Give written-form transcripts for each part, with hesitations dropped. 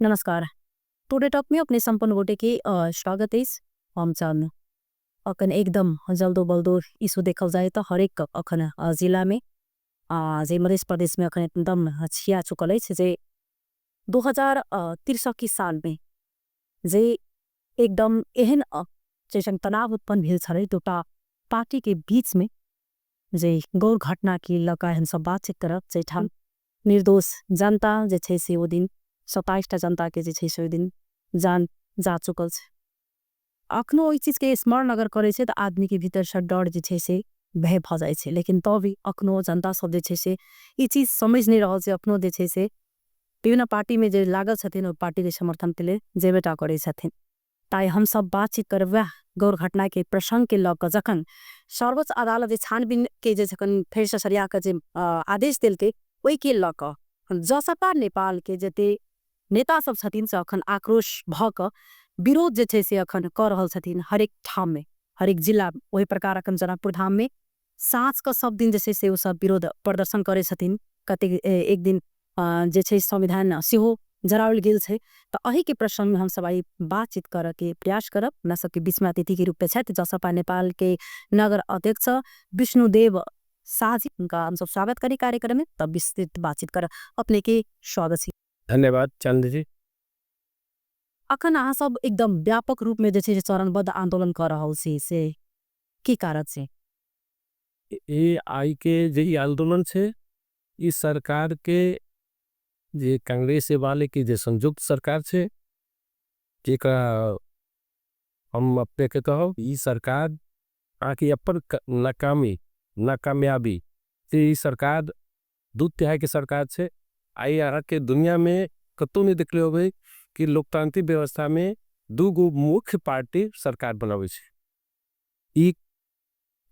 नमस्कार। Today talk में अपने संपूर्ण गोटे के स्वागत अछि। हम चंद अखन एकदम जल्दो बल्दो इशू देखल जाय तो हरेक अखन जिला में जे मध्य प्रदेश में अखन एकदम छिया चुकल अछि जे 2063 साल में जे एकदम एहन जैसन तनाव उत्पन्न भेल छलै दुटा पार्टी के बीच में जे गौर घटना के लगा हम सब बातचीत करब, जैठाम निर्दोष जनता जे छै से ओ दिन 27 टा जनता के जे छै से ओ दिन जान जा चुकल छै। अखनो ओहि चीज के स्मरण अगर करे छै तो आदमी के भीतर से डर जे छै से भय भ जाय छै, लेकिन तो भी अखनो जनता सब जे छै से ई चीज समझ नहीं रहल छै। अखनो जे छै से विभिन्न पार्टी में जे लागल छथिन ओ पार्टी के समर्थन के लिए जेबेटा करे छथिन। ताई हम सब बातचीत करब वह गौर घटना के प्रसंग के लग जखन सर्वोच्च अदालत जे छानबीन के जे जखन फेर से सरिया के जे आदेश देलकै ओहि के लग जसपा नेपाल के जते नेता सब छथिन से अखन आक्रोश भ क विरोध जे छै से अखन क रहल छथिन हरेक ठाम में हरेक जिला। ओहि प्रकार अखन जनकपुर धाम में साँझ के सब दिन जे छै से ओ सब विरोध प्रदर्शन करे छथिन। कतेक एक दिन जे छै संविधान सेहो जराओल गेल छै। तो अही के प्रसंग में हम सब आई बातचीत करऽ के प्रयास करब। अपना सबके बीच में अतिथि के रूप में छथि जसपा नेपाल के नगर अध्यक्ष विष्णुदेव शाह जी, उनका हम सब स्वागत करी कार्यक्रम में, तब विस्तृत बातचीत करब। अपने के स्वागत छी। धन्यवाद चंद जी। अखन अहाँ सब एकदम व्यापक रूप में जे छै चरणबद्ध आंदोलन कर रहल छी, से की कारण छै? ये आई के जे आंदोलन छे इस सरकार के जे कांग्रेस वाले के जे संयुक्त सरकार छे जेका हम अपने के कहो इस सरकार आके अपन नाकामी नाकामयाबी ते इस सरकार दूध तिहाई के सरकार छे। आई आरा के दुनिया में कत्तो नहीं दिखले हो गई कि लोकतांत्रिक व्यवस्था में दो गो मुख्य पार्टी सरकार बनावे छे। एक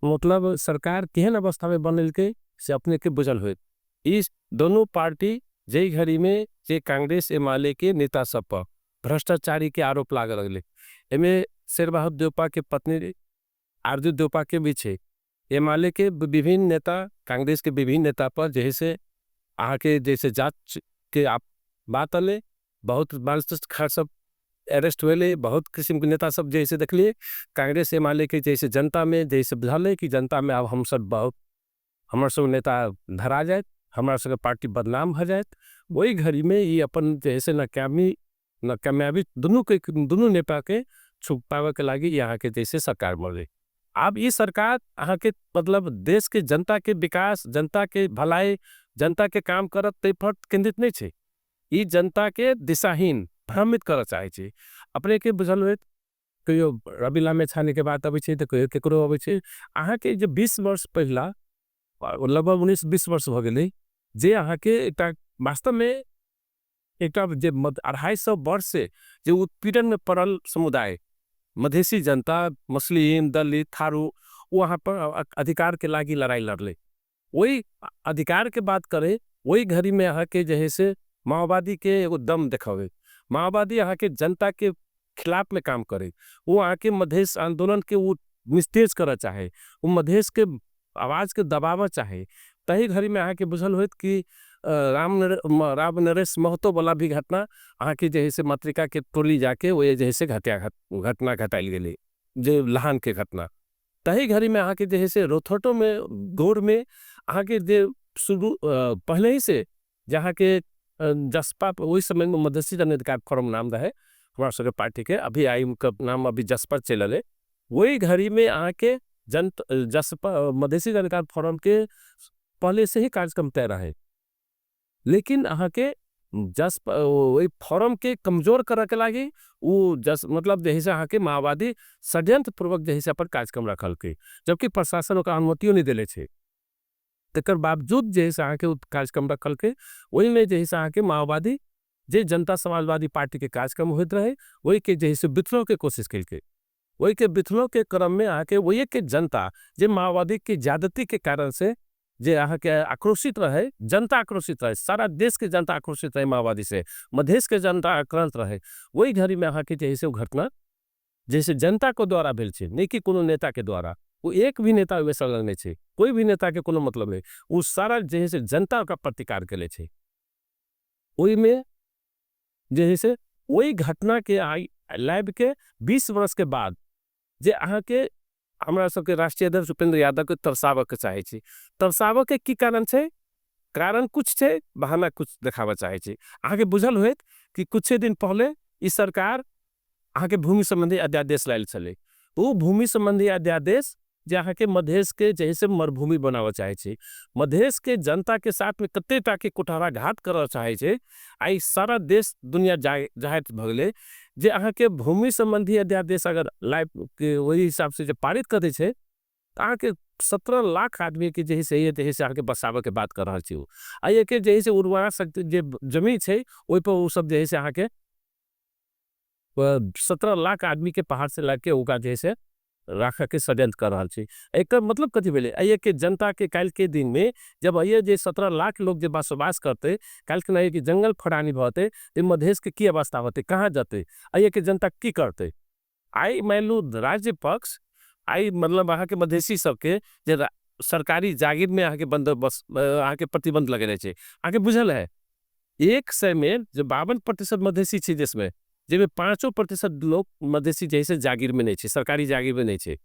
मतलब सरकार केहन अवस्था में बनल के से अपने के बुझल होए। इस दोनों पार्टी जय घड़ी में जे कांग्रेस एमाले के नेता सब पर भ्रष्टाचारी के आरोप लागल लगले, एमे शेरबहादुर देउपा के पत्नी आरजू देउपा के भी छे। एमाले के विभिन्न नेता कांग्रेस के विभिन्न नेता पर जैसे आके जैसे जांच के आप बात आले बहुत बाल सब अरेस्ट हुए, बहुत किस्म के नेता सब जैसे देख लिए कांग्रेस एमाले के जैसे जनता में जैसे बुझाले कि जनता में अब हम सब बहुत हमारे सब नेता धरा जाए, हमारा सब पार्टी बदनाम हो जाए। वही घड़ी में ये अपन जैसे नाकामी नाकामयाबी दोनों नेता के छुपावे के लागी यहाँ के जैसे सरकार बने। अब ये सरकार यहाँ के मतलब देश के जनता के विकास, जनता के भलाई, जनता के काम करत ते पर केंद्रित नहीं छे। ये जनता के दिशाहीन भ्रमित करना चाहे छे। अपने के बुझल हुए कहियो रवि लामिछाने के बात अबै छे तो कहियो केकरो अबै छे। अहाँ के जो 20 वर्ष पहला लगभग 19-20 वर्ष हो गए जे अहाँ के एक वास्तव में एक जे 250 वर्ष से जे उत्पीड़न में पड़ल समुदाय मधेसी जनता मुस्लिम दलित थारू वहाँ पर अधिकार के लागी लड़ाई लड़ले। वही अधिकार के बात करे वही घड़ी में अहाँ के जे से माओवादी के एगो दम दिखावे, माओवादी अहाँ के जनता के खिलाफ में काम करे, वो अहाँ के मधेश आंदोलन के वो निस्तेज करना चाहे, वो मधेश के आवाज़ के दबावा चाहे। तही घड़ी में अहाँ के बुझल होत कि राम नरेश महतो वाला भी घटना अहाँ के जैसे मातृका के टोली जाके वो जैसे घटना घटाइल गेले जे लहान के घटना। तही घड़ी में अहाँ के जैसे रोथोटो में गौर में अहाँ के जे शुरू पहले ही से जहाँ के जसपा वही समय में मधेसी जन अधिकार फोरम नाम रहे हमारा सबके पार्टी के, अभी आई उनका नाम अभी जसपा चल रहे। वही घड़ी में अहाँ के जसपा मधेसी जन अधिकार फोरम के पहले से ही कार्यक्रम तय रहे, लेकिन अहाँ के जसपा वही फोरम के कमजोर करे के लागी वो जस मतलब जैसे अहाँ के माओवादी षड्यंत्र पूर्वक जैसे अपन कार्यक्रम रखल के, जबकि प्रशासन का अनुमतियों नहीं दिले छे, तकर बावजूद जैसे अहाँ के कार्यक्रम रखल के वही में जैसे अहाँ के माओवादी जे जनता समाजवादी पार्टी के कार्यक्रम होते रहे वही के जैसे विद्रोह के कोशिश के, वही के विद्रोह के क्रम में आके वही के जनता जे माओवादी के ज्यादती के कारण से जे अहाँ के आक्रोशित रहे, जनता आक्रोशित रहे, सारा देश के जनता आक्रोशित रहे माओवादी से, मधेश के जनता आक्रांत रहे। वही घड़ी में अहाँ के जैसे वो घटना जैसे जनता को द्वारा भेल छे, नहीं कि कोनो नेता के द्वारा, वो एक भी नेता ओहिमे संलग्न नहीं छे, कोई भी नेता के कोनो मतलब नहीं, वो सारा जैसे जनता का प्रतिकार के ले छे। वही में जे है से ओहि घटना के आई लाइव के 20 वर्ष के बाद जे अहाँ के हमरा सबके राष्ट्रीय अध्यक्ष उपेंद्र यादव के तरसाबऽ के चाहे छी। तरसाबऽ के की कारण छै? कारण कुछ छै, बहाना कुछ देखाबऽ चाहे छी। अहाँ के बुझल होयत कि कुछ दिन पहले ई सरकार अहाँ के भूमि संबंधी अध्यादेश लायल छलै। वो भूमि संबंधी अध्यादेश जे अहाँ के मधेश के जैसे मरुभूमि बनाबऽ चाहे छी, मधेश के जनता के साथ में कते टा के कुठाराघात करऽ चाहे छै। आई सारा देश दुनिया जाहिर भऽ गेलै जे अहाँ के भूमि संबंधी अध्यादेश अगर लाइव के वही हिसाब से जे पारित कर दै छै तो अहाँ के 17 लाख आदमी के जे है से अहाँ के बसाबऽ के बात कर रहल छी। आ एक जे है उर्वरा शक्ति जे जमीन छै ओहि पर वो सब जे है से अहाँ के 17 लाख आदमी के पहाड़ से लाके ओकरा जे है राखा के षड्यंत्र कर रहल छी। एकर मतलब कथी भेलै? एहि के जनता के काल्हि के दिन में जब ये जे 17 लाख लोग जे बसोबास करते, काल्हि के नहीं कि जंगल फड़ानी भते, ते मधेश के की अवस्था होते, कहाँ जाते, एहि के जनता की करते। आई मान लू राज्य पक्ष आई मतलब अहाँ के मधेशी सबके जे सरकारी जागीर में अहाँ के बंदोबस्त अहाँ के प्रतिबंध लगे रहे छे। अहाँ के बुझल है 100 में जो 52% मधेशी छे देश में, जिसमें 5% लोग मधेशी जैसे जागीर में नहीं छे, सरकारी जागीर में नहीं छे।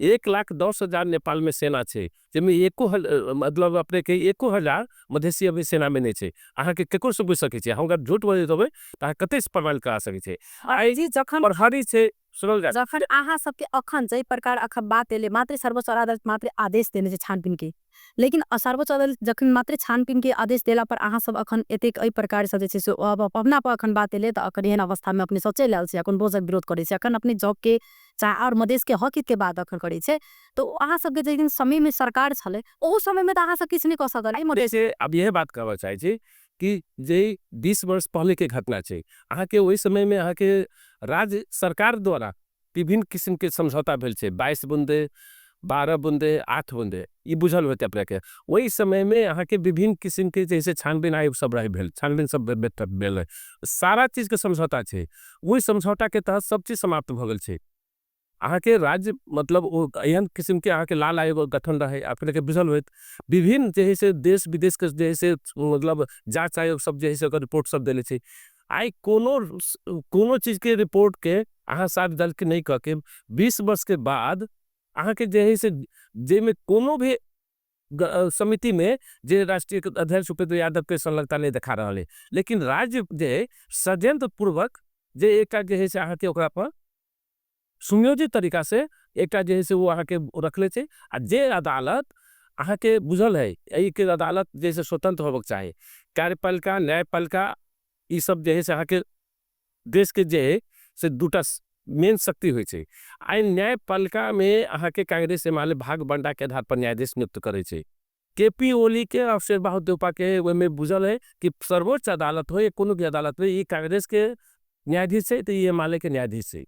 1,10,000 नेपाल में सेना छे, जिसमें एको मतलब अपने के 1,000 मधेशी अभी सेना में नहीं छे। अहाँ के केकरो से पूछ सके छे, हम अगर झूठ बोले तो अहाँ कते से प्रमाण करा सके छे। आई जी जखन प्रहरी छे, सुनल जाए। जखन अहाँ सबके अखन जै प्रकार अखन बात एले, मात्र सर्वोच्च अदालत मात्र आदेश देने छे छानबीन के, लेकिन सर्वोच्च अदालत जखन मात्र छानबीन के आदेश देला पर अहाँ सब अखन एतेक एहि प्रकार से जे छै से अब अपना पर अखन बात एले, त अखन एहन अवस्था में अपने सब चलि आयल छी, अखन बोझक विरोध करै छी, अखन अपने जॉब के चाहे और मधेश के हक हित के बात अखन करै छै। तो अहाँ सबके जै दिन समय में सरकार छलै ओहू समय में त अहाँ सब किछु नहि कऽ सकल। जैसे अब यह बात कहबा चाहे छी कि जे 20 वर्ष पहले के घटना छै, अहाँ के ओहि समय में अहाँ के राज्य सरकार द्वारा विभिन्न किस्म के समझौता भेल छै, 22 बूंदे, 12 बूंदे, 8 बूंदे, ये बुझल होते अपने के। वही समय में अहाँ के विभिन्न किस्म के जैसे छानबीन आयोग सब रहे भेल, छानबीन सब भेल रहे, सारा चीज के समझौता छै। वही समझौता के तहत सब चीज समाप्त भ गेल छै। अहाँ के राज्य मतलब वो एहन किस्म के अहाँ के लाल आयोग गठन रहे, अपने के बुझल होत। विभिन्न जे है से देश विदेश के जे है से मतलब जांच आयोग सब जे है से ओकर रिपोर्ट सब देले छै। आई कोनो चीज के रिपोर्ट के अहाँ साथ दल के नहीं कह के 20 वर्ष के बाद अहाँ के जे है से जे में कोनो भी समिति में जे राष्ट्रीय अध्यक्ष उपेंद्र यादव के संलग्नता नहीं दिखा रहा है, लेकिन राज्य जे षड्यंत्र पूर्वक जे एक जे है से अहाँ के ओकरा पर सुनियोजित तरीका से एक जे है से वो अहाँ के रखले छे। आ जे अदालत अहाँ के बुझल है यही के अदालत जैसे स्वतंत्र होबक चाही, कार्यपालिका न्यायपालिका ई सब जे है से अहाँ के देश के जे है से दूटा मेन शक्ति होइ छे। आई न्यायपालिका में अहाँ के कांग्रेस एमाले भाग बंडा के आधार पर न्यायाधीश नियुक्त करे छे। के पी ओली के और शेर बहादुर देउपा के ओहि में बुझल है कि सर्वोच्च अदालत हो या कोनो भी अदालत हो, ई कांग्रेस के न्यायाधीश है तो ई एमाले के न्यायाधीश है।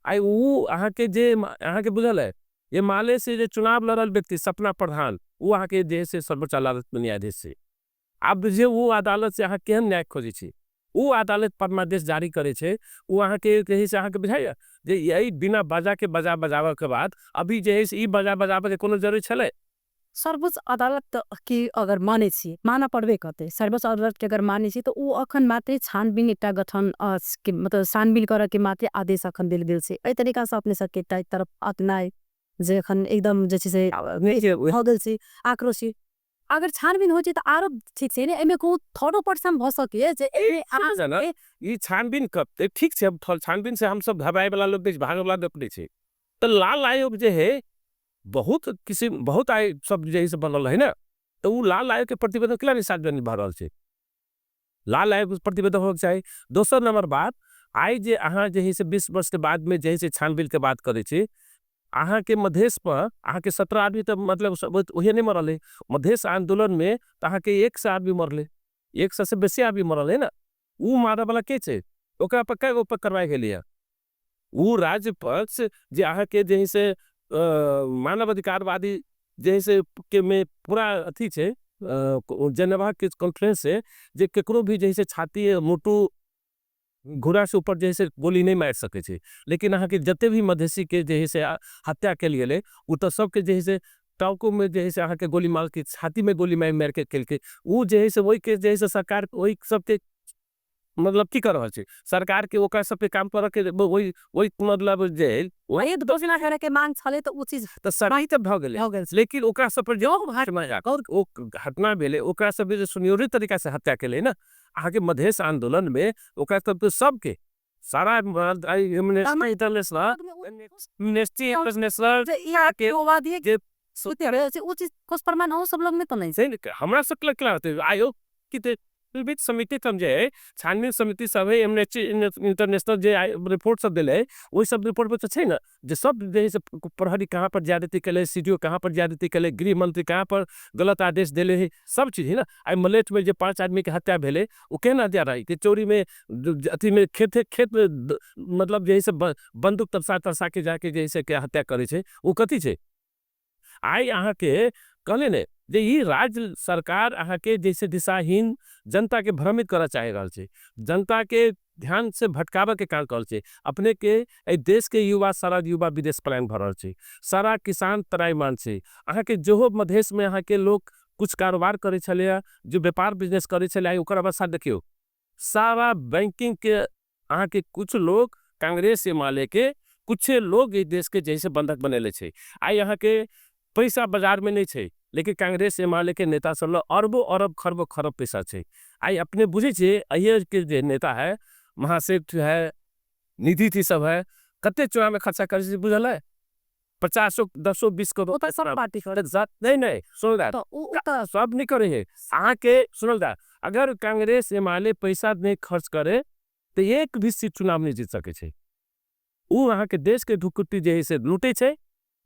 आई वो अहाँ के जे अहाँ के बुझल है एमाले से जे चुनाव लड़ल व्यक्ति सपना प्रधान वो अहाँ के जे से सर्वोच्च अदालत में न्यायाधीश है। आब बुझिए वो अदालत से अहाँ केहन न्याय खोजै छी, वो अदालत परमादेश जारी करे छे, वो अहाँ के कही से अहाँ के बुझाइए जे यही बिना बजा के बजा बजावे के बाद अभी जे है से ई बजा बजावे के कोनो जरूरी छलै। सर्वोच्च अदालत के अगर मानै छी, मानऽ पड़बे करतै, सर्वोच्च अदालत के अगर मानै छी तो उ अखन मात्रै छानबीन एकटा गठन, के, मतलब छानबीन करऽ के मात्रै आदेश अखन देल गेल छै। एहि तरीका से अपने सबके एकटा एक तरफ अपनाय जे अखन एकदम जे छै से भऽ गेल छै आक्रोशी। अगर छानबीन होइ छै तऽ आरो ठीक छै ने, एहिमे कोनो थर्डो पर्सन भऽ सकैए जे एहिमे सुनू अहाँ ने, सबके ई छानबीन करतै, ठीक छै, अब छानबीन से हम सब घबराए वाला लोग नहीं, भागे वाला लोग नहीं छै। तो लाल आयोग जे है बहुत किसी बहुत आय सब जे है बनल है ना, तो वो लाल आयोग के प्रतिवेदन केला नहीं सार्वजनिक भऽ रहल छै। लाल आयोग के प्रतिवेदन होबक चाही। दोसर नंबर बात, आइ जे अहाँ जे है से 20 वर्ष के बाद में जे है से छानबीन के बात करै छी, अहाँ के मधेश पर अहाँ के 17 आदमी तो मतलब सब वही नहीं मरल है। मधेश आंदोलन में तो अहाँ के 100 आदमी मरले, 100 से बेसी आदमी मरल है ना। उ मारे वाला के छे, ओकरा पर कै गो पर कार्रवाई भेलै है। उ राज्य पक्ष जे अहाँ के जे है से मानवाधिकारवादी जे है से के में पूरा अथी छे, जेनेवा के कॉन्फ्रेंस से जे केकरो भी जे है से छाती मोटू घोड़ा से ऊपर जे है से गोली नहीं मार सके छे, लेकिन अहाँ के जते भी मधेशी के जे है से हत्या के लिए उ तो सबके जे है से टाउको में जे है से अहाँ के गोली मार के छाती में गोली मार मार के केलके, उ जे है से वही के जे है से सरकार वही सबके मतलब की कर रहल छै सरकार के, ओकरा सबके काम करऽ के ओहि ओहि मतलब जे वही घोषणा करे के मांग छलै तऽ ओ चीज तऽ सराही तऽ भऽ गेलै, लेकिन ओकरा सब पर जो ओ घटना भेलै, ओकरा सब जे सुनियोजित तरीका से हत्या केलै ने अहाँके मधेश आंदोलन में, ओकरा सब सबके सारा एमनेस्टी इंटरनेशनल जे ओ चीज कुछ प्रमाण अहूँ सब लग में तो नहीं छै। हमरा सब लग आयोग की समिति समझे, छानबीन समिति सब है, एमनेस्टी इंटरनेशनल जे रिपोर्ट सब देले, ओहि सब रिपोर्ट में तो छै ने जे सब जे प्रहरी कहाँ पर ज्यादती केले, सीडीओ कहाँ पर ज्यादती केले, गृह मंत्री कहाँ पर गलत आदेश देले है, सब चीज है ना। आई मलेठ में जे 5 आदमी के हत्या भेले, वो केना हत्या रही कि चोरी में अथी में खेत खेत में मतलब जे से बंदूक तरसा तरसा के जाके जैसे के हत्या करे छे, वो कथी छे? आई अहाँ के कहले ने जे ई राज्य सरकार अहाँ के जैसे दिशाहीन जनता के भ्रमित करऽ चाहे रहल छे, जनता के ध्यान से भटकावे के काम करल छे। अपने के ए देश के युवा, सारा युवा विदेश पलायन भऽ रहल छे, सारा किसान तराईमान छे। अहाँ के जो मधेश में अहाँ के लोग कुछ कारोबार करे छले, जो व्यापार बिजनेस करे छले, ओकर अवस्था देखियो, सारा बैंकिंग के अहाँ के कुछ लोग कांग्रेस एमाले के कुछ लोग इस देश के जैसे बंधक बनेले छे। आई अहाँ के पैसा बाजार में नहीं छे, लेकिन कांग्रेस एमाले के नेता सब लोग अरबों अरब खरबों खरब पैसा छे। आई अपने बुझे छे अये के जे नेता है, महासेठ है, निधि थी सब है, कते चुनाव में खर्चा करे छे बुझल है? 50 10 20 करोड़ सब पार्टी करे। नहीं नहीं सुनल दा, सब नहीं करे है अहाँ के। सुनल दा, अगर कांग्रेस एमाले पैसा नहीं खर्च करे तो एक भी सीट चुनाव नहीं जीत सके छे। वो अहाँ के देश के धुकुट्टी जे से लूटे छे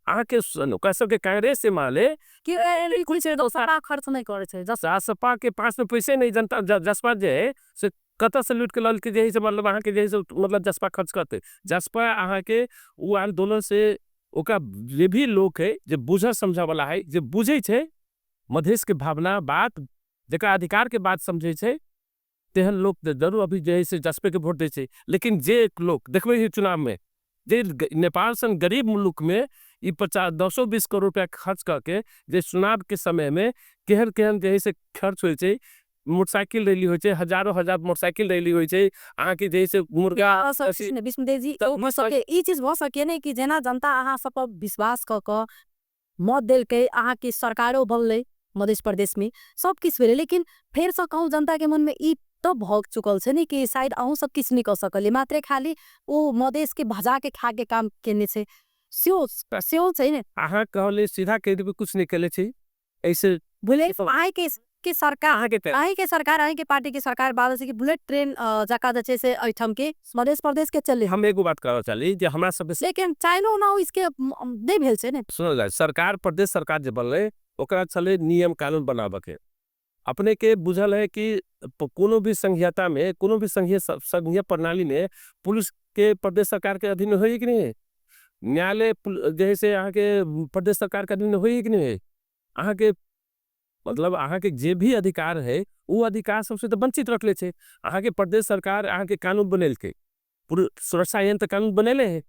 अहाँ के, ओकरा सबके कांग्रेस एमाले खर्च नहीं करे छे। जसपा के पास में पैसे नहीं, जनता जसपा जे है से कतऽ से लूट के लल के जे मतलब अहाँ के जे मतलब जसपा खर्च करते। जसपा अहाँ के वो आंदोलन से ओकरा जे भी लोग है जे बुझा समझा वाला है, जे बुझे छे मधेश के भावना बात, जेकरा अधिकार के बात समझे छे, तेहन लोग जरूर अभी जे से जसपे के वोट दे छे। लेकिन जे लोग देखबे चुनाव में जे नेपाल सन गरीब मुल्क में ई 50 10-20 करोड़ रुपया खर्च करके जे चुनाव के समय में केहन केहन जे से खर्च होय छे, मोटरसाइकिल रैली होय छे, हजारों हजार मोटरसाइकिल रैली होय छे, अहाँ के जे से मुर्गा विष्णुदेव जी ई चीज भऽ सके ने कि जेना जनता अहाँ सब पर विश्वास कऽ कऽ मत देलकै, अहाँ के सरकारो बनलै मध्य प्रदेश में, सब किछु भेलै, लेकिन फेर से कहूँ जनता के मन में ई तो भऽ चुकल छै ने कि शायद अहूँ सब किछु नहीं कऽ सकलियै, मात्रे खाली ओ मधेश के भजा के खा के काम केने छै, सेहो छै ने। अहाँ कहले सीधा कहि देबै कुछ नहीं केले छै ऐसे बुलेट अहाँ के सरकार, अहीं के सरकार, अहीं के पार्टी के सरकार बात छै कि बुलेट ट्रेन जका जे छै से एहिठाम के मध्य प्रदेश के चले। हम एगो बात करऽ चाहली जे हमरा सब लेकिन चाइनो ना इसके नहीं भेल छै ने। सुनल जाय, सरकार प्रदेश सरकार जे बनलै ओकरा छलै नियम कानून बनाबऽ के। अपने के बुझल है कि कोनो भी संहिता में, कोनो भी संघीय प्रणाली में पुलिस के प्रदेश सरकार के अधीन होई कि नहीं, न्यायालय जैसे अहाँ के प्रदेश सरकार के अधीन होई कि नहीं, अहाँ के मतलब अहाँ के जे भी अधिकार है वो अधिकार सबसे तो वंचित रखले छे। अहाँ के प्रदेश सरकार अहाँ के कानून बनेलके, पूरे सुरक्षा यंत्र कानून बनेले है,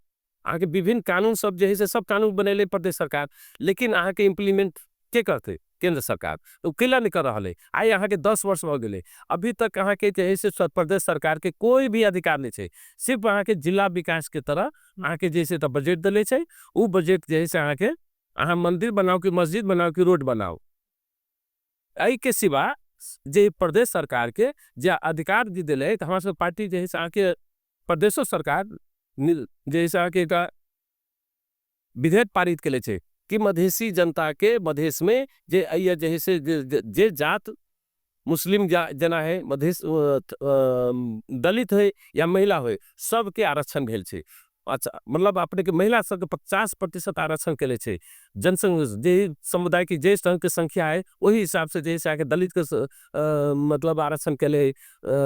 अहाँ के विभिन्न कानून सब जे है से सब कानून बनेले प्रदेश सरकार, लेकिन अहाँ के इम्प्लीमेंट के करते केंद्र सरकार, तो केला नहीं कर रहा है। आई अहाँ के 10 वर्ष हो गए, अभी तक अहाँ के जे है से प्रदेश सरकार के कोई भी अधिकार नहीं है, सिर्फ अहाँ के जिला विकास के तरह अहाँ के जैसे तो बजट दिले छे, वो बजट जे है से अहाँ के अहाँ मंदिर बनाओ कि मस्जिद बनाओ कि रोड बनाओ, एहि के सिवा जे प्रदेश सरकार के जे अधिकार जे दिले तो हमारा सब पार्टी जे है से अहाँ के प्रदेशो सरकार जे है से अहाँ के एक विधेयक पारित केले छे कि मधेसी जनता के मधेश में जे अइया जे है से जे जात मुस्लिम जना है, मधेश दलित है या महिला है, सबके आरक्षण भेल छे। अच्छा, मतलब अपने के महिला सबके 50% आरक्षण केले छे। जनसंघ जे समुदाय की जे संघ के संख्या है वही हिसाब से जे हिसाब के दलित के मतलब आरक्षण केले है,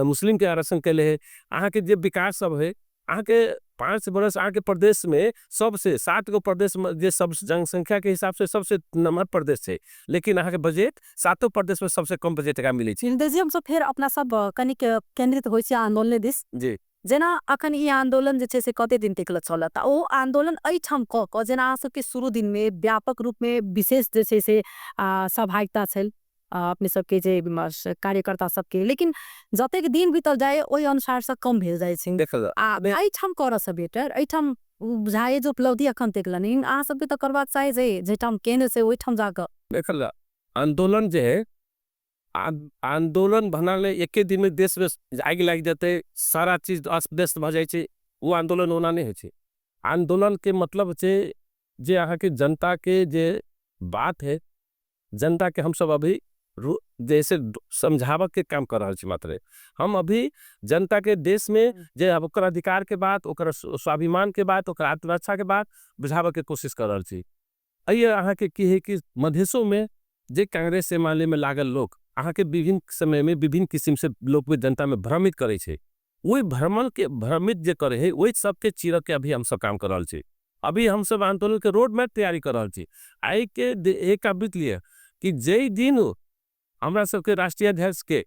मुस्लिम के आरक्षण केले है। अहाँ के जे विकास सब है, अहाँ के 5 बरस अहाँ के प्रदेश में सबसे 7 गो प्रदेश में जे सब जनसंख्या के हिसाब से सबसे नम्बर प्रदेश है, लेकिन अहाँ के बजट 7 प्रदेश में सबसे कम बजट का मिले छे। जी, हम सब फिर अपना सब कनिक केंद्रित होइ छे आंदोलन दिस। जी। जेना अखन ई आंदोलन जे छै से कते दिन तक चलत, ओ आंदोलन एहिठाम कऽ कऽ जेना अहाँ सबके शुरू दिन में व्यापक रूप में विशेष जे छै से सहभागिता छल, अपने सबके जे विमर्श कार्यकर्ता सबके, लेकिन जतेक दिन बीतल जाए ओहि अनुसार से कम भेल जाइ छै। आ एहिठाम करऽ से बेटर एहिठाम बुझाए जे उपलब्धि अखन तक लेनी अहाँ सबके तऽ करबाक चाही जे जाहिठाम केंद्र छै ओहिठाम जाकऽ देखल। आंदोलन जे है, आंदोलन बनाले एके दिन में देश में आगि लागि जाते, सारा चीज अस्त व्यस्त भ जाय छै, वो आंदोलन होना नहीं है। आंदोलन के मतलब छे जे अहाँ के जनता के जे बात है, जनता के हम सब अभी जैसे समझावक के काम कर रहा छी मात्र। हम अभी जनता के देश में जे ओकर अधिकार के बात, ओकर स्वाभिमान के बात, ओकर आत्मरक्षा के बात बुझावक के कोशिश कर रहा छी। अहाँ के की है कि मधेशों में जे कांग्रेस से माले में लागल लोग अहाँ के विभिन्न समय में विभिन्न किस्म से लोग में जनता में भ्रमित करे छे, वही भ्रमण के भ्रमित जे करे है वही सबके चीरक के अभी हम सब काम कर रहा छी। अभी हम सब आंदोलन के रोड मैप तैयारी कर रहा छी। आई के एक आबित लिए कि जय दिन हमरा सबके राष्ट्रीय अध्यक्ष के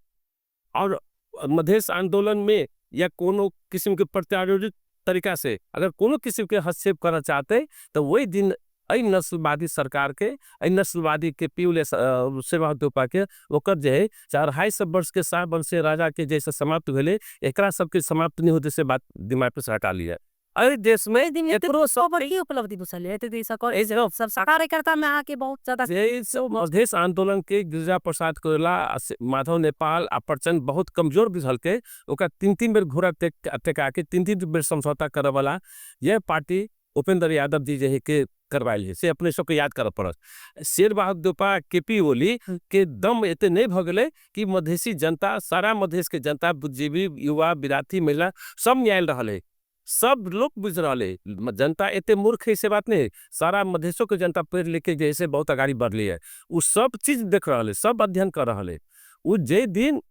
और मधेश आंदोलन में या कोनो किस्म के प्रत्यारोपित तरीका से अगर कोनो किस्म के हस्तक्षेप करना चाहते तो वही दिन ऐ नस्लवादी सरकार के, ऐ नस्लवादी के पीउले सेवा देवपा के ओकर जे है 4-250 वर्ष के 7 वंशीय राजा के जैसे समाप्त भेले, एकरा सबके समाप्त नहीं होते से बात दिमाग पे से हटा लिया। अरे देश में एकरो सब बड़ी उपलब्धि बुझल है, एते सब सब कार्यकर्ता में आके बहुत ज्यादा जे सब मधेश आंदोलन के गिरिजा प्रसाद कोइराला, माधव नेपाल आ प्रचंड बहुत कमजोर बुझल के ओकरा 3-3 बेर घोड़ा टेका के 3-3 बेर समझौता करे वाला यह पार्टी उपेंद्र यादव जी जे है के करवाइल है, से अपने सबके याद करऽ पड़त। शेर बहादुर देउपा के पी ओली के दम एते नहीं भ गेलै कि मधेसी जनता, सारा मधेश के जनता, बुद्धिजीवी, युवा, विद्यार्थी, महिला सब न्याय रहल है, सब लोग बुझ रहा है। जनता एते मूर्ख है से बात नहीं है, सारा मधेशों के जनता पढ़ लिख के जैसे बहुत अगाड़ी बढ़ ली है, वो सब चीज देख रहा है, सब अध्ययन कर रहा है। वो जे दिन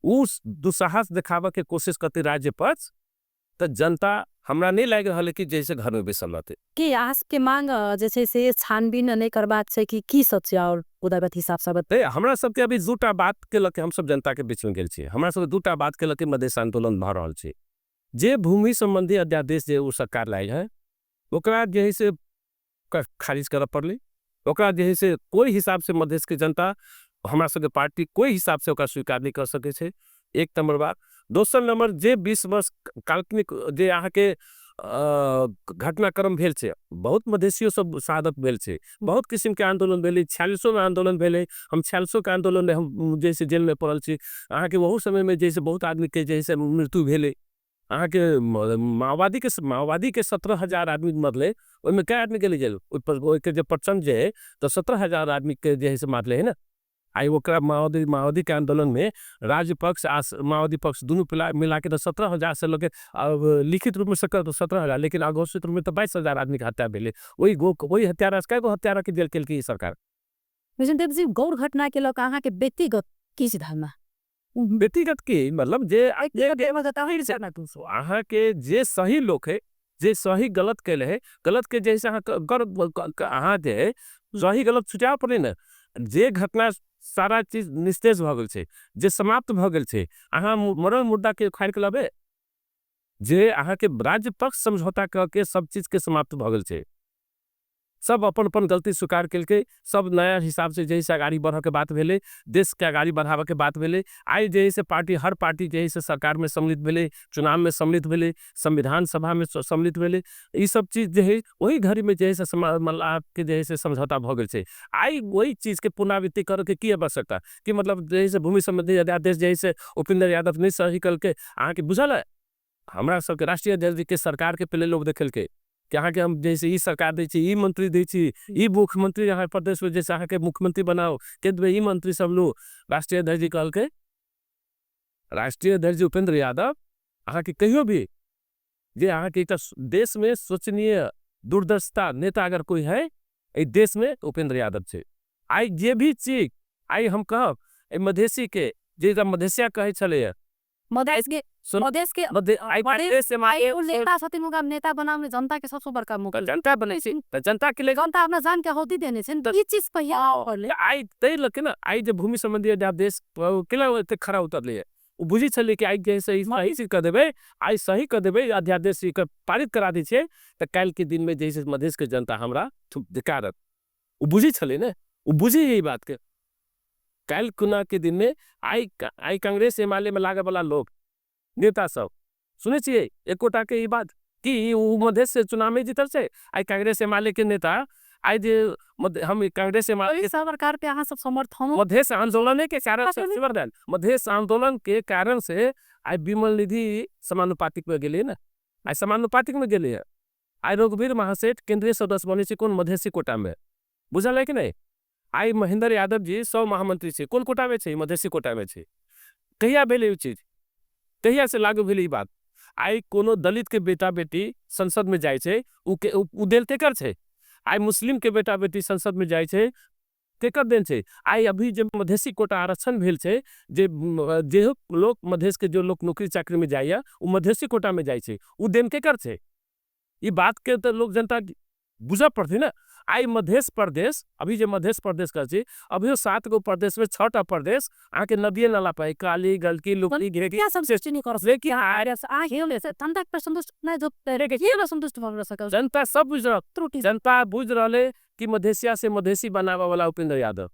उस दुस्साहस दिखावे के कोशिश करते राज्य पक्ष तो जनता हमरा नहीं लाग रहा है कि जैसे घर में बैसल रहते। कि आस के मांग जैसे से छानबीन नहीं करबाक छै कि की सब छै और उदागत हिसाब से बते। हमरा सबके अभी दूटा बात के लके हम सब जनता के बीच में गेल छी, हमरा सबके दूटा बात के लके मधेश आंदोलन भ रहल छै। जे भूमि संबंधी अध्यादेश जे वो सरकार लायल है ओकरा जे है से खारिज करऽ पड़लै, ओकरा जे है से कोई हिसाब से मधेश के जनता हमरा सबके पार्टी कोई हिसाब से ओकरा स्वीकार नहीं कर सकै छै, एक नंबर बात। दोसर नंबर जे 20 वर्ष काल्पनिक जे अहाँ के घटनाक्रम भेल छै, बहुत मधेशियो सब शहादत भेल छै, बहुत किस्म के आंदोलन भेलै, 46 में आंदोलन भेलै, हम 46 के आंदोलन में हम जैसे जेल में पड़ल छी, अहाँ के वहु समय में जैसे बहुत आदमी के जैसे मृत्यु भेलै, अहाँ के माओवादी के 17,000 आदमी मरले, ओहिमे कै आदमी गेलै जेल, ओहि पर ओहिके जे प्रचंड जे है तो 17,000 आदमी के जे है से मारले है ना। आई ओकरा माओवादी के आंदोलन में राज्य पक्ष आ माओवादी पक्ष दोनों मिला के तो 17,000 से लगे, अब लिखित रूप में सकर तो 17,000, लेकिन अघोषित रूप में तो 22,000 आदमी के हत्या भेलै। वही हत्यारा से कै गो हत्यारा के जेल केलकै ई सरकार। विजयदेव जी, गौर घटना के लऽ अहाँ के व्यक्तिगत की धारणा? व्यक्तिगत की मतलब जे अहाँ के जे सही लोग है, जे सही गलत कैले है, गलत के जैसे अहाँ अहाँ जे है सही गलत सुझाव पड़े ना, जे घटना सारा चीज निस्तेज भ गेल छै, जे समाप्त भ गेल छै, अहाँ मरल मुद्दा के उखाड़ के लबे, जे अहाँ के राज्य पक्ष समझौता कऽ के सब चीज के समाप्त भ गेल छै, सब अपन अपन गलती स्वीकार केलकै, सब नया हिसाब से जैसे अगाड़ी बढ़े के बात भेलै, देश के अगाड़ी बढ़ावे के बात भेलै। आई जैसे पार्टी हर पार्टी जैसे सरकार में सम्मिलित भेलै, चुनाव में सम्मिलित भेलै, संविधान सभा में सम्मिलित भेलै, ई सब चीज जे है वही घड़ी में जैसे मतलब आपके जैसे समझौता भ गेल छै। आई वही चीज के पुनरावृत्ति करे के की आवश्यकता कि मतलब जैसे भूमि संबंधी अध्यादेश जैसे उपेंद्र यादव नहीं सही करके अहाँ के बुझल है, हमरा सबके राष्ट्रीय अध्यक्ष जी के सरकार के पहले लोग देखेलकै कि अहाँ के हम जैसे ई सरकार दै छी, ई मंत्री दै छी, ई मुख्यमंत्री यहाँ प्रदेश में जैसे अहाँ के मुख्यमंत्री बनाओ, केंद्र में ई मंत्री सब लो। राष्ट्रीय अध्यक्ष जी कहलकै, राष्ट्रीय अध्यक्ष जी उपेंद्र यादव अहाँ के कहियो भी जे अहाँ के एकटा देश में सोचनीय दूरदर्शिता नेता अगर कोई है एहि देश में तो उपेंद्र यादव छै। आई जे भी चीज आई हम कहब एहि मधेसी के जे एकरा मधेसिया कहै छलैया, मधेश के सुन, मधेश के मधे, आई मधेश मधेश से आई एगो नेता छथिन, हुनका नेता बनाउने जनता के सबसे बड़का मुख। जनता बनै छै, त जनता के लेल जनता अपना जान के आहुति देने छै, ई चीज पहिया पड़लै। आई तै लके ना, आई जे भूमि संबंधी अध्यादेश केना एते खरा उतरलै, ओ बुझै छलै कि आई जे सही सही चीज कऽ देबै, आई सही कऽ देबै, अध्यादेश ई पारित करा दै छियै, त काल्हि के दिन में जैसे मधेश के जनता हमरा धिकारत, ओ बुझै छलै ने, ओ बुझै ई बात के। काल्हि खुना के दिन में आइ आइ कांग्रेस एमाले में लागे वाला लोग नेता सब सुनै छियै एकोटा के ई बात कि उ मधेश से चुनाव में जीतल छै? आइ कांग्रेस एमाले के नेता आइ जे हम कांग्रेस एमाले सरकार के अहाँ सब समर्थन मधेश आंदोलन के कारण से, मधेश आंदोलन के कारण से आइ विमल निधि समानुपातिक में गेलिए ना, आइ समानुपातिक में गेलिए। आइ रघुवीर महासेठ केंद्रीय सदस्य बने छै कोन मधेसी कोटा में, बुझल है कि नहीं? आइ महेंद्र यादव जी 100 महामंत्री छै, कोन कोटा में छै? मधेसी कोटा में छै। कहिया भेलै ई चीज? कहिया से लागू भेलै ई बात? आइ कोनो दलित के बेटा बेटी संसद में जाइ छै, उ देल केकर छै? आइ मुस्लिम के बेटा बेटी संसद में जाइ छै, केकर देन छै? आइ अभी जे मधेसी कोटा आरक्षण भेल छै, जे लोक मधेश के जो लोग नौकरी चाकरी में जाइए उ मधेसी कोटा में जाइ छै, उ देन केकर छै? ई बात के तो लोग जनता बुझऽ पड़तै ना। आइ मधेश प्रदेश, अभी जे मधेश प्रदेश कहै छी, अभी 7 गो प्रदेश में 6टा प्रदेश आके नदिये नाला पे काली गलकी लुकली घेरी जनता सब बुझ रहा, जनता बुझ रहा कि मधेसिया से मधेसी बनावे वाला उपेंद्र यादव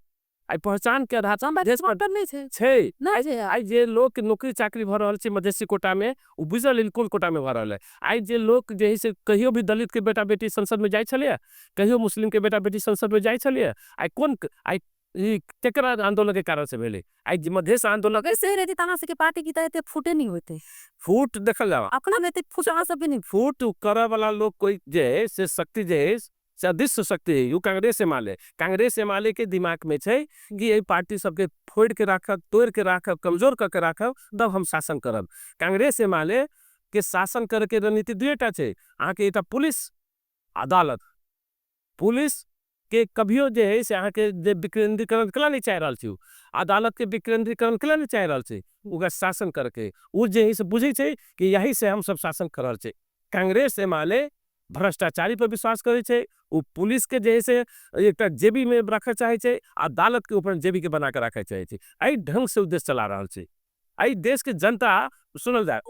आई पहचान के आधार छै। आई जे लोग नौकरी चाकरी भ रहल छै मधेसी कोटा में, उ बुझल कोन कोटा में भ रहल है। आई जे लोग जे से कहियो भी दलित के बेटा बेटी संसद में जाय छलिए, कहियो मुस्लिम के बेटा बेटी संसद में जाय छलिए, आई कोन आई केकरा आंदोलन के कारण से भेलै? आई मधेश आंदोलन से रहती त अहाँ सबके पार्टी की त एते फूटे नहीं होते। फूट देखल जाओ अपना में एते फूट अहाँ सबके नहीं। फूट करे वाला लोग कोई जे है से शक्ति जे है से अदृश्य शक्ति है, you Congress एमाले, कांग्रेस एमाले के दिमाग में छै कि ये पार्टी सबके फोड़ के राखब, तोड़ के राखब, कमजोर करके राखब, तब हम शासन करब। कांग्रेस एमाले के शासन करे के रणनीति दुएटा छै, अहाँ के एकटा पुलिस अदालत। पुलिस के कभियो जे है से अहाँ के जे विकेंद्रीकरण कला नहीं चाह रहल छै, अदालत के विकेंद्रीकरण कला नहीं चाह रहल छै, ओकरा शासन करके उ जे है से बुझै छै कि यही से हम सब शासन कर रहल छै। कांग्रेस एमाले भ्रष्टाचारी पर विश्वास करै छै, उ पुलिस के जे है से एकटा जेबी में रखै चाहे छै, अदालत के ऊपर जेबी के बना के रखै चाहे छै। एहि ढंग से उद्देश्य चला रहल छै। एहि देश के जनता सुनल जाय,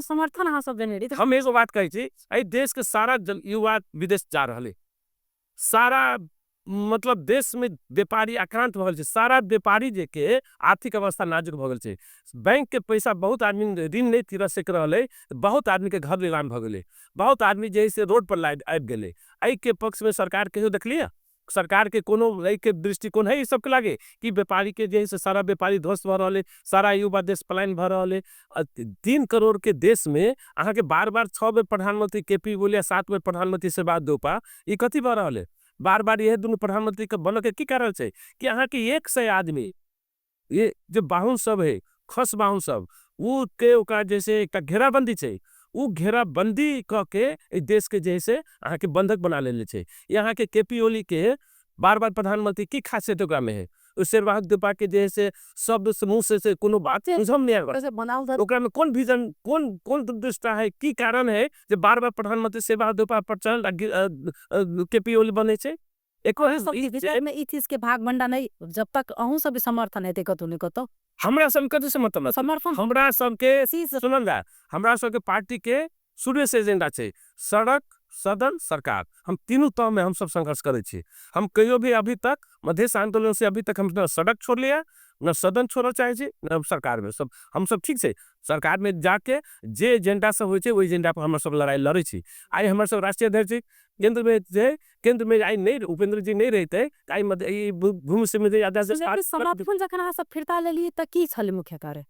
समर्थन अहाँ सब देने रही। हम एगो बात कहै छी, एहि देश के सारा युवा विदेश जा रहल है, सारा मतलब देश में व्यापारी आक्रांत भऽ गेल छै, सारा व्यापारी जे के आर्थिक अवस्था नाजुक भऽ गेल छै, बैंक के पैसा बहुत आदमी ऋण नहीं तीर सक रहल है, बहुत आदमी के घर नीलाम भऽ गेलै, बहुत आदमी जे से रोड पर आबि गेलै। एहि के पक्ष में सरकार कहियो देखलियै? सरकार के कोनो एहि के दृष्टिकोण है ई सबके लागे कि व्यापारी के जे से सारा व्यापारी ध्वस्त भऽ रहल है, सारा युवा देश पलायन भऽ रहल है। 3 करोड़ के देश में अहाँ के बार बार 6 बेर प्रधानमंत्री के पी ओली 7 बेर प्रधानमंत्री से बात देपा, ई कथी भऽ रहल है? बार बार यह दोनों प्रधानमंत्री के बनके के की कारण छै कि अहाँ के 100 आदमी ये जो बाहुन सब है, खस बाहुन सब, वो के ओकरा जैसे एक घेराबंदी छै, वो घेराबंदी क के देश के जैसे अहाँ के बंधक बना लेले छै। यहाँ के के पी ओली के बार बार प्रधानमंत्री की खासियत ओकरा में है? शेरबहादुर देउपा के जैसे शब्द समूह से कोनो बात बुझम नहीं आबे, ओकरा में कौन विजन, कौन कौन दुर्दृष्टा है, की कारण है जे बार बार प्रधानमंत्री शेरबहादुर देउपा पर चल के पी ओली बने छै? में ई चीज के भाग बंडा नहीं, जब तक अहूँ सब समर्थन हेतै कतौ ने कतौ। हमरा सब कथी समर्थन? समर्थन हमरा सबके सुनल जाय, हमरा सबके पार्टी के शुरू से एजेंडा छै सड़क, सदन, सरकार, हम तीनों तह में हम सब संघर्ष करै छी। हम कहियो भी अभी तक मधेश आंदोलन से अभी तक हम न सड़क छोड़ लिया, न सदन छोड़ऽ चाहे छी, न सरकार में, सब हम सब ठीक छै। सरकार में जाके जे एजेंडा सब होइ छै ओहि एजेंडा पर हम सब लड़ाई लड़ै छी। आइ हमर सब राष्ट्रीय अध्यक्ष जी केंद्र में जे केंद्र में आइ नहीं उपेंद्र जी नहीं रहते आई भूमि समर्थन जखन अहाँ सब फिरता लेलियै तऽ की छलै मुख्य कारण?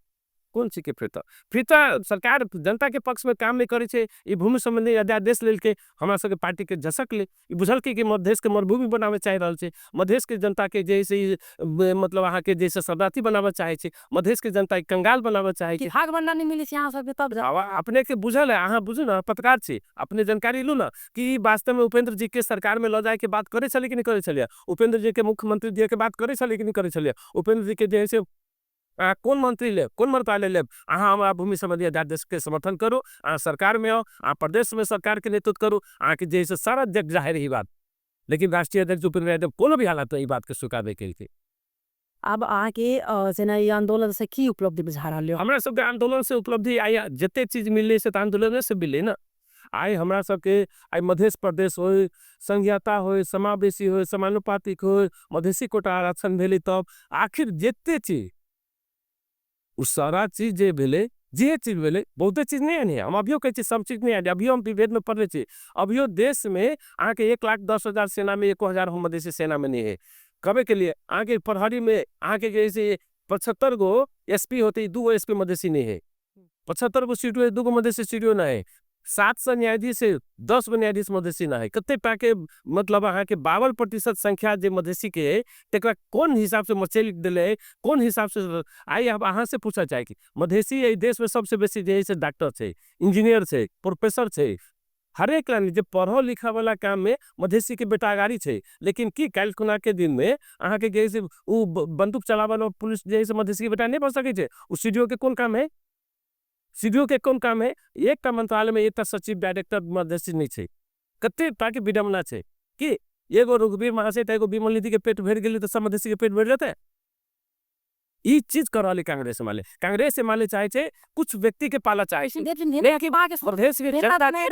कोन चीज के फिरता? फिरता सरकार जनता के पक्ष में काम नहीं करे छै। ई भूमि संबंधी अध्यादेश लेलके, हमरा सबके पार्टी के झसकले, ई बुझलकै कि मधेश के मरुभूमि बनावे चाहि रहल छै, मधेश के जनता के जैसे मतलब अहाँ के जैसे शरणार्थी बनावे चाहे छै, मधेश के जनता के कंगाल बनावे चाहे छै। भाग बंडा नहीं मिले छै अहाँ सबके तब अपने के बुझल है, अहाँ बुझू ना, पत्रकार छी, अपने जानकारी लू ना कि वास्तव में उपेंद्र जी के सरकार में ल जाए के बात करे छलै कि नहीं करे छलियै, उपेंद्र जी के मुख्यमंत्री दिए के बात करे छलै कि नहीं करे छलियै, उपेंद्र जी के जैसे कौन मंत्री ले, कौन मंत्रालय ले, अहाँ हमारा भूमि संबंधी अध्यादेश के समर्थन करू, अहाँ सरकार में आओ, अहाँ प्रदेश में सरकार के नेतृत्व करू, अहाँ के जैसे सारा जग जाहिर ही बात। लेकिन राष्ट्रीय अध्यक्ष उपेंद्र यादव कोनो भी हालत में ई बात के स्वीकार नहीं कयलकै। अब अहाँ के जेना ई आंदोलन से की उपलब्धि बुझा रहल? हमरा सबके आंदोलन से उपलब्धि आइ जते चीज मिललै से तऽ आंदोलने से मिललै ना। आइ हमरा सबके आइ मधेश प्रदेश होय, संघीयता होय, समावेशी होय, समानुपातिक होय, मधेशी कोटा आरक्षण भेलै, तब आखिर जते चीज उ सारा चीज जे भेलै, जे चीज भेलै, बहुते चीज नहीं आनी है। हम अभियो कहै छी सब चीज नहीं आनी, अभियो हम विभेद में पड़ले छी। अभियो देश में अहाँके 1,10,000 सेना में 1,000 हम मधेशी सेना में नहीं है। कबे के लिए अहाँके प्रहरी में अहाँके जैसे 75 गो एसपी होते, 2 गो एसपी मधेशी नहीं है, 75 गो सीडीओ है, 2 गो मधेशी सीडीओ नहीं है, 700 न्यायाधीश है, 10 गो न्यायाधीश मधेशी नहीं है। कते पाके मतलब अहाँके 52% संख्या जे मधेशी के है, तेकरा कोन हिसाब से मचेल दिले है, कोन हिसाब से। आइ अब अहाँ से पूछा जाए कि मधेशी एहि देश में सबसे बेसी जे है से डॉक्टर छै, इंजीनियर छै, प्रोफेसर छै, हरेक लाइन जे पढ़ो लिखा वाला काम में मधेशी के बेटा अगाड़ी छै। लेकिन की काल्हि खुना के दिन में अहाँके जे है से उ बंदूक चलावल पुलिस जे है से मधेशी के बेटा नहीं बन सकै छै। उ सीडीओ के कोन काम है, सीडीओ के कोन काम है? एकटा मंत्रालय में एकटा सचिव डायरेक्टर मधेशी नहीं छै। कते ताकि विडम्बना छै कि एगो रघुवीर महासेठ एगो विमल निधि के पेट भरि गेलै तऽ सब मधेशी के पेट भरि जेतै। ई चीज कर रहल कांग्रेस माले, कांग्रेस माले चाहे छै कुछ व्यक्ति के पाला चाहे छै। नेता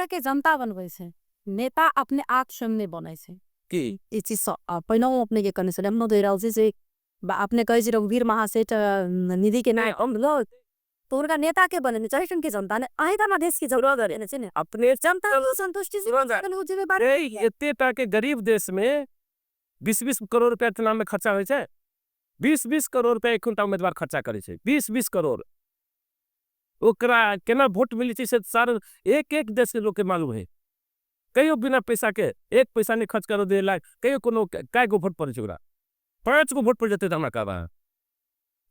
के जनता बनबै छै, नेता अपने आप स्वयं नहीं बनै छै। की ई चीज पहिनो अपने के कहने छलै, हम नहि रहल छी जे अपने कहै छी रघुवीर महासेठ निधि के नाम तो उनका नेता के बने चाहे के जनता ने अहीं तऽ मधेश के जरूरत रहने छै ने, अपने जनता संतुष्टि से एते टा के गरीब देश में 20-20 करोड़ रुपया चुनाव में खर्चा होइ छै, 20-20 करोड़ रुपया एखुनटा उम्मीदवार खर्चा करै छै, 20-20 करोड़। ओकरा केना वोट मिलै छै से सार एक एक देश के लोग के मालूम है। कहियो बिना पैसा के एक पैसा नहीं खर्च करो दे लायक, कहियो कोनो कै गो वोट पड़ै छै ओकरा, 5 गो वोट पड़ जेतै तऽ हमरा कहबा।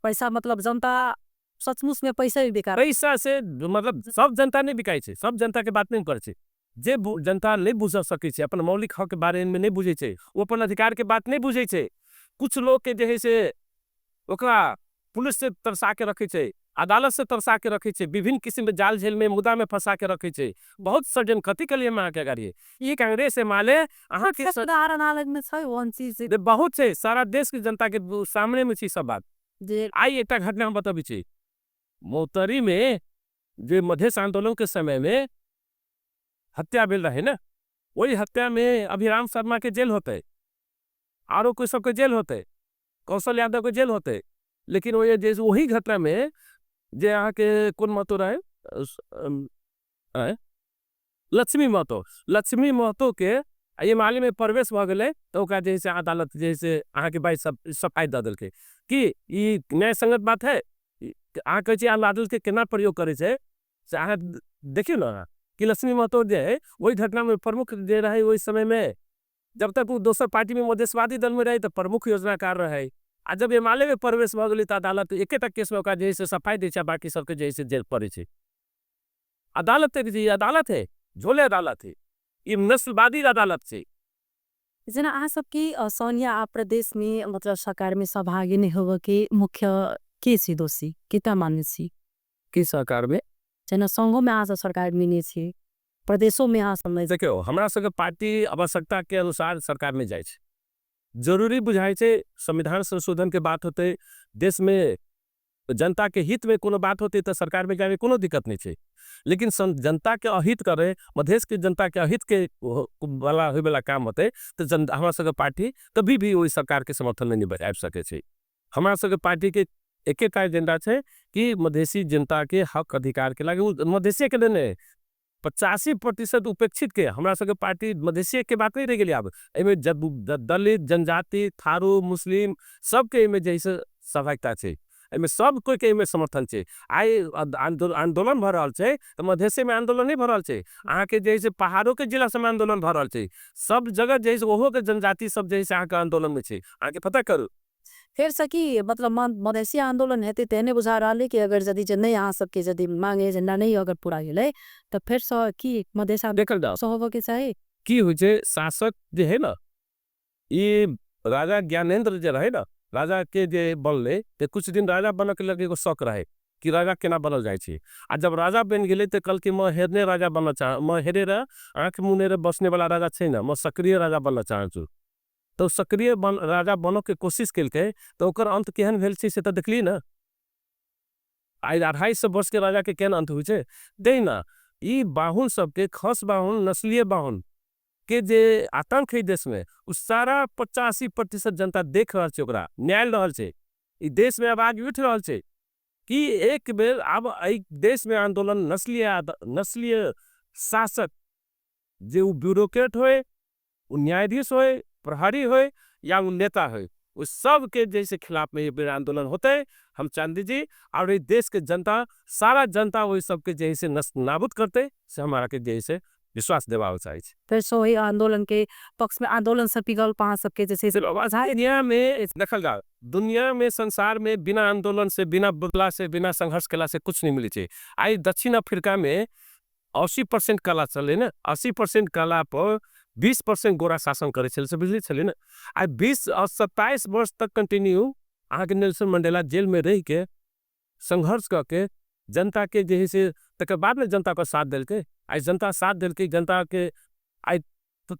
पैसा मतलब जनता सचमुच में पैसा ही बिका, पैसा से मतलब सब जनता नहीं बिकाइ छै, सब जनता के बात नहीं करै छै। जे जनता नहीं बुझ सकै छै, अपन मौलिक हक के बारे में नहीं बुझै छै, वो अपन अधिकार के बात नहीं बुझै छै। कुछ लोग के जे है से ओकरा पुलिस से तरसा के रखै छै, अदालत से तरसा के रखै छै, विभिन्न किस्म के जाल झेल में मुद्दा में फंसा के रखै छै। बहुत षड्यंत्र कथी के लिए हम अहाँके अगाड़ी ई कांग्रेस माले अहाँ के उदाहरण अलग में छै, ओहन चीज बहुत छै, सारा देश के जनता के सामने में छै सब बात। आइ एकटा घटना हम बतबै छी, मोतरी में जे मधेश आंदोलन के समय में हत्या भेल रहे ना, वही हत्या में अभिराम शर्मा के जेल होते, आरो कोई सबके जेल होते, कौशल यादव के जेल होते, लेकिन वही जैसे वही घटना में जे अहाँ के कौन महतो रहे, लक्ष्मी महतो, लक्ष्मी महतो के ये मामले में प्रवेश भऽ गेलै तऽ ओकरा जे से अदालत जे से अहाँ के भाई सब सफाई दऽ देलकै कि ई न्याय संगत बात है। अहाँ कहै छी अदालत के केना प्रयोग करै छै से अहाँ देखियौ ना कि लक्ष्मी महतो जे है वही घटना में प्रमुख जे रहे ओहि समय में, जब तक वो दोसर पार्टी में मधेशवादी दल में रहे तो प्रमुख योजनाकार रहे, आ जब एमाले में प्रवेश भऽ गेलै तऽ अदालत एकेटा केस में ओकरा जे से सफाई दै छै, बाकी सबके जे से जेल पड़ै छै। अदालत है, अदालत है, झोले अदालत है, ये नस्लवादी अदालत छै। जेना अहाँ सबके सोनिया आ प्रदेश में मतलब सरकार में सहभागी नहीं होवे के मुख्य के छी दोषी केता मानै छी? की सरकार में? जेना संघो में अहाँ सब सरकार में नहीं छी, प्रदेशों में अहाँ सब नहीं। देखियौ हमरा सबके पार्टी आवश्यकता के अनुसार सरकार में जाइ छै, जरूरी बुझाइ छै संविधान संशोधन के बात होते, देश में जनता के हित में कोनो बात होते तो सरकार में जाए कोनो दिक्कत नहीं छै। लेकिन जनता के अहित करे, मधेश के जनता के अहित के वाला होय वाला काम होते तो हमरा सबके पार्टी कभी भी ओहि सरकार के समर्थन में नहीं आबि सकै छै। हमरा सबके पार्टी के एकेटा एजेंडा छै कि मधेशी जनता के हक अधिकार के लागे, मधेशी के लेने 85% उपेक्षित के हमरा सबके पार्टी मधेशी के बात नहीं रह गेलै। आब एहिमे दलित, जनजाति, थारू, मुस्लिम सबके एहिमे जे है सहभागिता छै, एहिमे सब कोई के एहिमे समर्थन छै। आइ आंदोलन भऽ रहल छै तऽ मधेशे में आंदोलन नहीं भऽ रहल छै, अहाँके जे है से पहाड़ों के जिला सबमे आंदोलन भऽ रहल छै, सब जगह जे है से ओहो के जनजाति सब जे है से अहाँके आंदोलन में छै। अहाँके पता करू फेर से की मतलब मधेसी आंदोलन हेतै तेहने बुझा रहल है कि अगर यदि जे नहीं अहाँ सबके यदि मांग एजेंडा नहीं अगर पूरा गेलै तऽ फेर से की मधेश देखल जाओ होबऽ के चाही। की होइ छै शासक जे है ना, ये राजा ज्ञानेंद्र जे रहे ना, राजा के जे बनले ते कुछ दिन राजा बनऽ के लगे एगो शौक रहे कि राजा केना बनल जाइ छै, आ जब राजा बनि गेलै तऽ कहलकै म हेरने राजा बनऽ चाह, म हेरे रह आँख मुने रह बसने वाला राजा छै ना, म सक्रिय राजा बनऽ चाहै छु। तो सक्रिय राजा बनऽ के कोशिश केलकै तऽ ओकर अंत केहन भेल छै से तऽ देखलियै ना। आइ 250 वर्ष के राजा के केहन अंत होइ छै। तहिना ई बाहुन सबके, खस बाहुन, नस्लीय बाहुन के जे आतंक है देश में, उ सारा 85% जनता देख रहा छे, ओकरा न्याय रहल छे। ई देश में आवाज उठ रहल छे कि एक बेर अब एक देश में आंदोलन नस्लीय शासक जे उ ब्यूरोक्रेट होए, उ न्यायाधीश होए, प्रहरी होए या उ नेता होए, उस सब के जैसे खिलाफ में ये बेर आंदोलन होते हैं। हम चांदी जी और ये देश के जनता, सारा जनता वही सब के जैसे नाबूद करते से हमारा के जैसे विश्वास देवा चाहिए। फिर सो ही आंदोलन के पक्ष में आंदोलन से पिघल पा सबके जैसे दुनिया में दखल जाओ, दुनिया में संसार में बिना आंदोलन से, बिना बदला से, बिना संघर्ष कला से कुछ नहीं मिली चाहिए। आई दक्षिण अफ्रीका में 80% कला चले ना, 80% कला पर 20% गोरा शासन करे चले से बिजली चले ना। आई 20 और 27 वर्ष तक कंटिन्यू आगे नेल्सन मंडेला जेल में रह के संघर्ष करके जनता के जैसे तकर बाद में जनता का साथ दिल के, आई जनता साथ दिल के, जनता के आई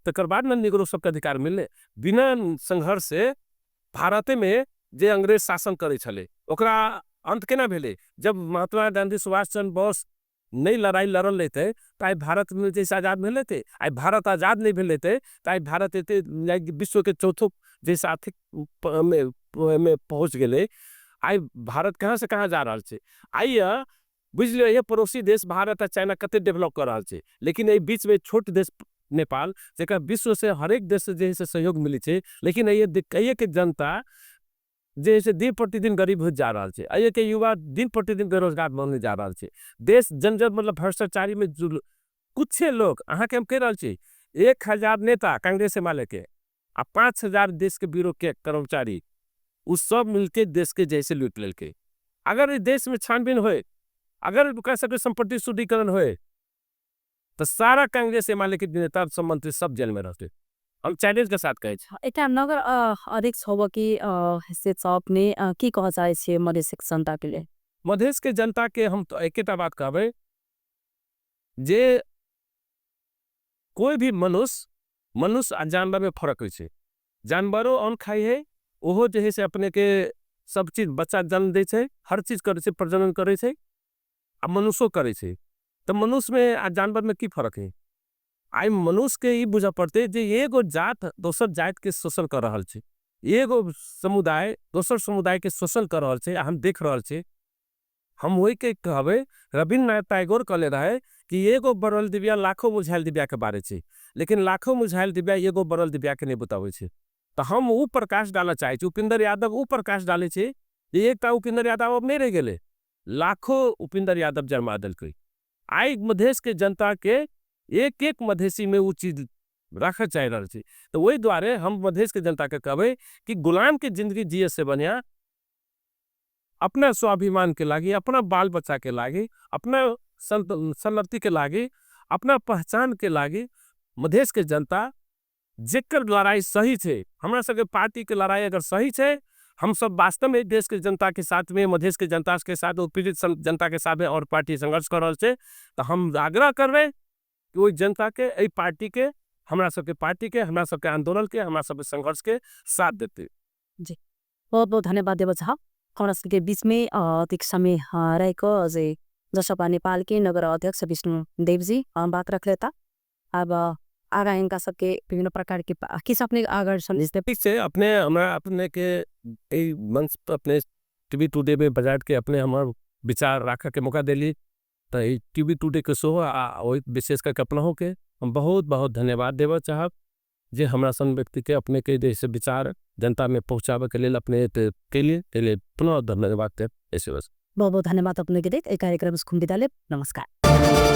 तकर बाद में निगरो सबके अधिकार मिले। बिना संघर्ष से भारत में जे अंग्रेज शासन करे छले ओकरा अंत केना भेले? जब महात्मा गांधी सुभाष चंद्र बोस नई लड़ाई लड़ल लेते तो आई भारत में जैसे आजाद भेल लेते, आई भारत आजाद नहीं भेल लेते तो आई भारत एते विश्व के चौथो जैसे आर्थिक में पहुंच गए। आई भारत कहाँ से कहाँ जा रहा है? आई बुझ लियो ये पड़ोसी देश भारत और चाइना कते डेवलप कर रहा है, लेकिन ये बीच में छोट देश नेपाल जेका विश्व से हरेक देश से जैसे सहयोग मिली छे, लेकिन ये ये के जनता जैसे दिन प्रतिदिन गरीब हो जा रहा है, ये के युवा दिन प्रतिदिन बेरोजगार बनने जा रहा है। देश जन जन मतलब भ्रष्टाचारी में जुड़ कुछ लोग, अहाँ के हम कह रहा छी 1000 नेता कांग्रेस से माले के आ 5000 देश के ब्यूरो के कर्मचारी उ सब मिलके देश के जैसे लूट लेलके। अगर इस देश में छानबीन होए, अगर कह सके संपत्ति शुद्धिकरण होए, तो सारा कांग्रेस एमाले के नेता सब मंत्री सब जेल में रहते। हम चैलेंज के साथ कहे छी। एकटा नगर अध्यक्ष होब कि हैसियत से अपने की कह चाहे छियै मधेश के जनता के लिए? मधेश के जनता के हम तो एकेटा बात कहबै जे कोई भी मनुष्य आ जानवर में फर्क होइ छै। जानवरों अन्न खाइ है, ओहो जे है से अपने के सब चीज बच्चा जन्म दै छै, हर चीज करै छै, प्रजनन करै छै, आ मनुष्यो करै छै। तो मनुष्य में आ जानवर में की फर्क है? आई मनुष्य के ई बुझा पड़ते जे एगो जात दोसर जात के शोषण कर रहल छै, एगो समुदाय दोसर समुदाय के शोषण कर रहल छै, आ हम देख रहल छी। हम वही के कहबै, रविन्द्रनाथ टैगोर कहले रहे कि एगो बरल दिव्या लाखों मुझाइल दिव्या के बारे छै, लेकिन लाखों मुझाइल दिव्या एगो बरल दिव्या के नहीं बताबै छै। तो हम ऊ प्रकाश डालना चाहे छी, उपेंद्र यादव ऊ प्रकाश डाले छै जे एकटा उपेंद्र यादव अब नहीं रह गेले, लाखों उपेंद्र यादव जन्मा देलकै। आई मधेश के जनता के एक एक मधेशी में ऊ चीज राखऽ चाहि रहल छी। तो वही दुआरे हम मधेश के जनता के कहबै कि गुलाम के जिंदगी जिए से बढ़िया अपना स्वाभिमान के लागी, अपना बाल बच्चा के लागी, अपना सन्नति के लागी, अपना पहचान के लागी मधेश के जनता जेकर लड़ाई सही छे, हमरा सबके पार्टी के लड़ाई अगर सही छे, हम सब वास्तव में देश के जनता के साथ में, मधेश के जनता के साथ, उत्पीड़ित जनता के साथ में और पार्टी संघर्ष कर रहल छे, तो हम आग्रह करबै कि ओहि जनता के, एहि पार्टी के, हमरा सबके पार्टी के, हमरा सबके आंदोलन के, हमरा सबके संघर्ष के साथ देते। जी बहुत बहुत धन्यवाद देव झा। हमरा सबके बीच में अधिक समय रह जे जसपा नेपाल के नगर अध्यक्ष विष्णु देव जी बात रख लेता। अब आगा इनका सबके विभिन्न प्रकार के किस अपने आगर समझते ठीक से अपने हमरा अपने के ए मंच पर अपने टीवी टुडे में बजाट के अपने हमार विचार रखा के मौका देली, तो ये टीवी टुडे के शो आ वही विशेष करके अपना हो के हम बहुत बहुत धन्यवाद देवा चाहब जे हमरा सन व्यक्ति के अपने के जैसे विचार जनता में पहुँचावे के लिए अपने के लिए पुनः धन्यवाद देव। ऐसे बस बहुत बहुत धन्यवाद अपने के देख। एक कार्यक्रम सुखुम विदा लेब। नमस्कार।